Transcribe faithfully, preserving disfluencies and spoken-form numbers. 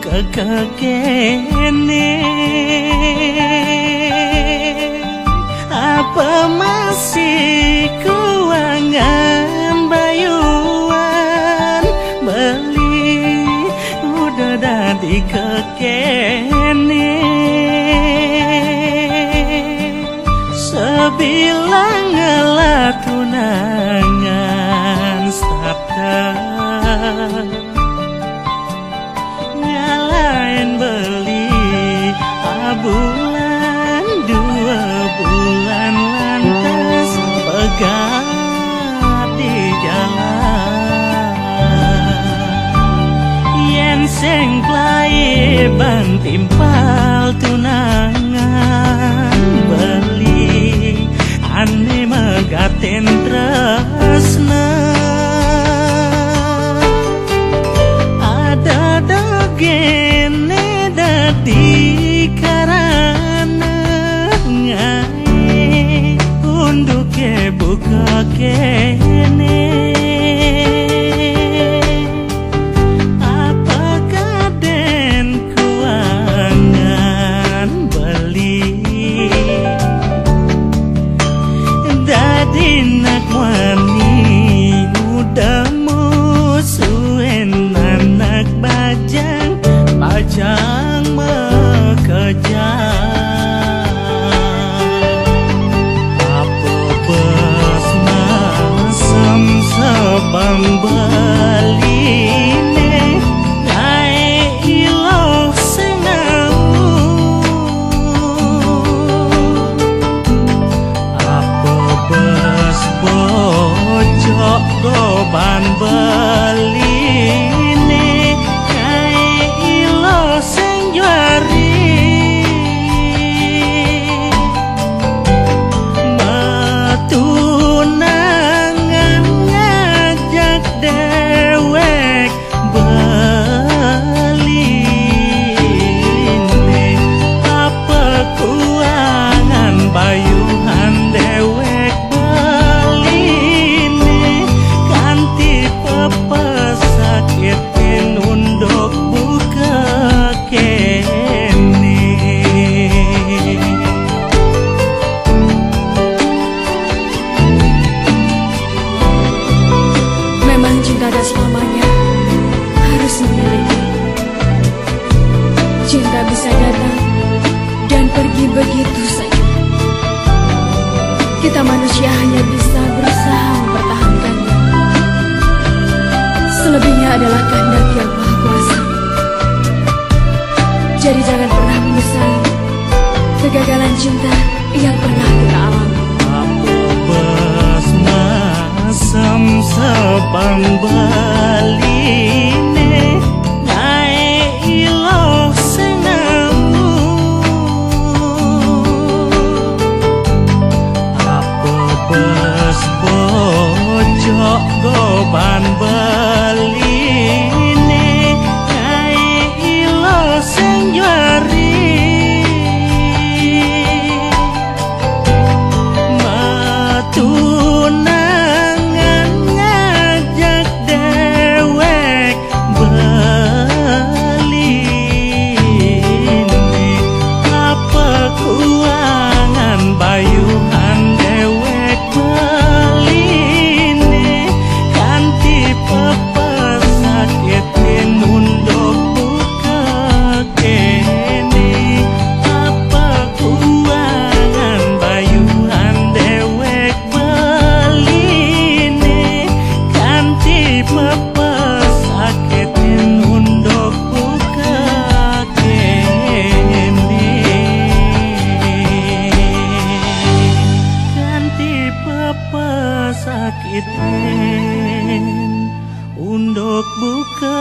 Kekene, apa masih kuangan bayuan beli, udah dadi kekene. Sebilang ngelah tunangan sabda, ngalahin beli, abulan dua bulan lantas pegat di jalan. Yen sing plai ban timpal tunangan beli, ane megatin tresna. Ada dogene dadi karana ngae, unduke buka kene. Apa kaden kuangan beli, dadi nak wani udah musuhin anak bajang, bajang mekejang. Apa bes masem sebang beline, ngae iloh sing ngau. Apa bes bojok goban beline, ngae iloh sing juari. Metunangan ngajak dewek beline, apa kuangan bayuhan dewek beline, kanti pepes sakit nunduk buka kene. Memang cinta tak selamanya harus memiliki. Cinta bisa datang dan pergi begitu saja. Kita manusia hanya bisa berusaha mempertahankannya. Selebihnya adalah kehendak Yang Maha Kuasa. Jadi jangan pernah menyesali kegagalan cinta yang pernah kita alami. Apa bes masem sebang beline, ngae iloh sing ngau. Apa bes bojok goban beline, ngae iloh sing juari. Metunangan ngajak dewek beline, apa kuangan bayuhan dewek beline, kanti pepes sakit nunduk buka kene. Apa kuangan bayuhan dewek beline, kanti pepes sakit nunduk buka kene. Kanti pepes sakit unduk buka